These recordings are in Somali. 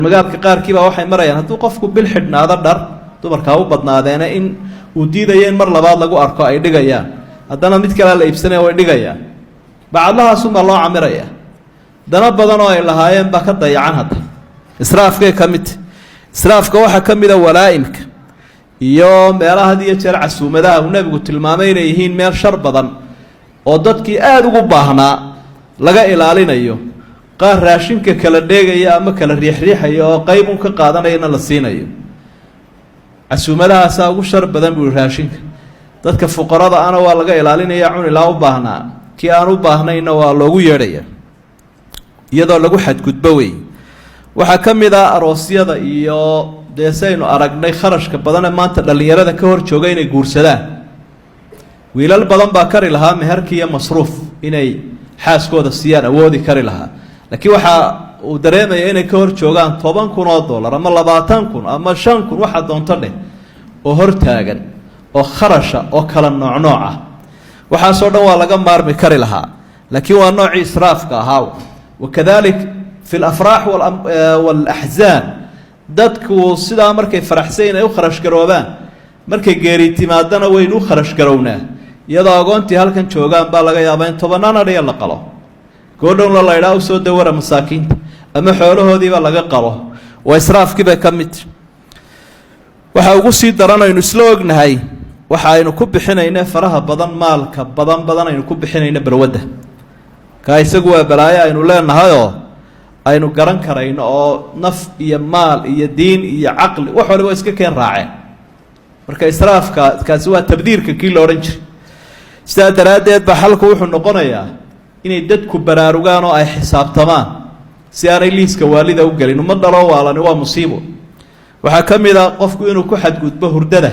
Magaalka qaarkiibaa waxay marayaan hadduu qofku bil xidhnaado dhar, dumarkaa u badnaadeena, in uu diidayo in mar labaad lagu arko ay dhigayaan. Haddana mid kalea la iibsanaya, way dhigayaan. Bacadlahaasunbaa loo camiraya. Dano badan oo ay lahaayeen baa ka dayacan. Hadda israafkay ka midta. Israafka waxaa ka mida walaa'imka iyo meelaha had iyo jeer casuumadaha uu nebigu tilmaamay inay yihiin meel shar badan oo dadkii aada ugu baahnaa laga ilaalinayo. Qaar raashinka kala dheegaya ama kala riixriixaya oo qayb un ka qaadanayana la siinayo. Casuumadahaasaa ugu shar badan buu raashinka. Dadka fuqarada ana waa laga ilaalinaya cunilaa u baahnaa, kii aan u baahnayna waa loogu yeedhaya iyadoo lagu xadgudbo wey. Waxaa ka mid ah aroosyada iyo dee saynu aragnay kharashka badane maanta dhallinyarada ka hor jooga inay guursadaan. Wiilal badan baa kari lahaa meherki iyo masruuf inay xaaskooda siiyaan, awoodi kari lahaa, laakiin waxa uu dareemaya inay ka hor joogaan $10,000 ama 20,000 ama 5,000, waxaa doonto dheh, oo hor taagan oo kharasha oo kala nooc nooc ah. Waxaasoo dhan waa laga maarmi kari lahaa, laakiin waa noocii israafka ahaa. Wakadalik fi lafraax walaxzaan, dadku sidaa markay faraxsan ay u kharash garoobaan, markay geeri timaadana waynu u kharash garownaa. Iyadoo agoontii halkan joogaan baa laga yaabaa in tobanaan adhiya la qalo, goodhowna la idhaa usoo dawara masaakiinta, ama xoolahoodiiba laga qalo. Waa israafkiibay ka mid. Waxa ugu sii daran aynu isla ognahay waxa aynu ku bixinayna faraha badan, maalka badan badan aynu ku bixinayna balwadda. Kaa isagu waa balaayo aynu leenahayoo aynu garan karayno, oo naf iyo maal iyo diin iyo caqli wax waliba iska keen raaceen. Marka israafka kaasi waa tabdiirka kii la odhan jiray. Sidaa daraaddeed ba xalku wuxuu noqonayaa inay dadku baraarugaan oo ay xisaabtamaan si aanay liiska waalida u gelin. Ummad dhaloo waalani waa musiibo. Waxaa ka mid a qofku inuu ku xadgudbo hurdada.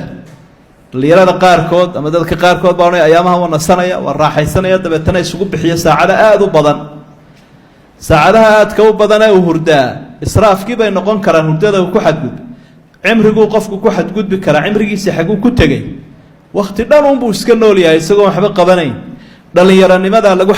Dhalinyarada qaarkood ama dadka qaarkood baa ayaamaha waa nasanaya, waa raaxaysanaya, dabeetana isugu bixiyo saacado aada u badan. Saacadaha aadka u badan ee uu hurdaa israafkii bay noqon karaan. Hurdada uu ku xadgudbo, cimriguu qofku ku xadgudbi karaa. Cimrigiisi xaguu ku tegey? Wakti dhan unbuu iska nool yahay isagoo waxba qabanayn. Dhallinyaronimadaa lagu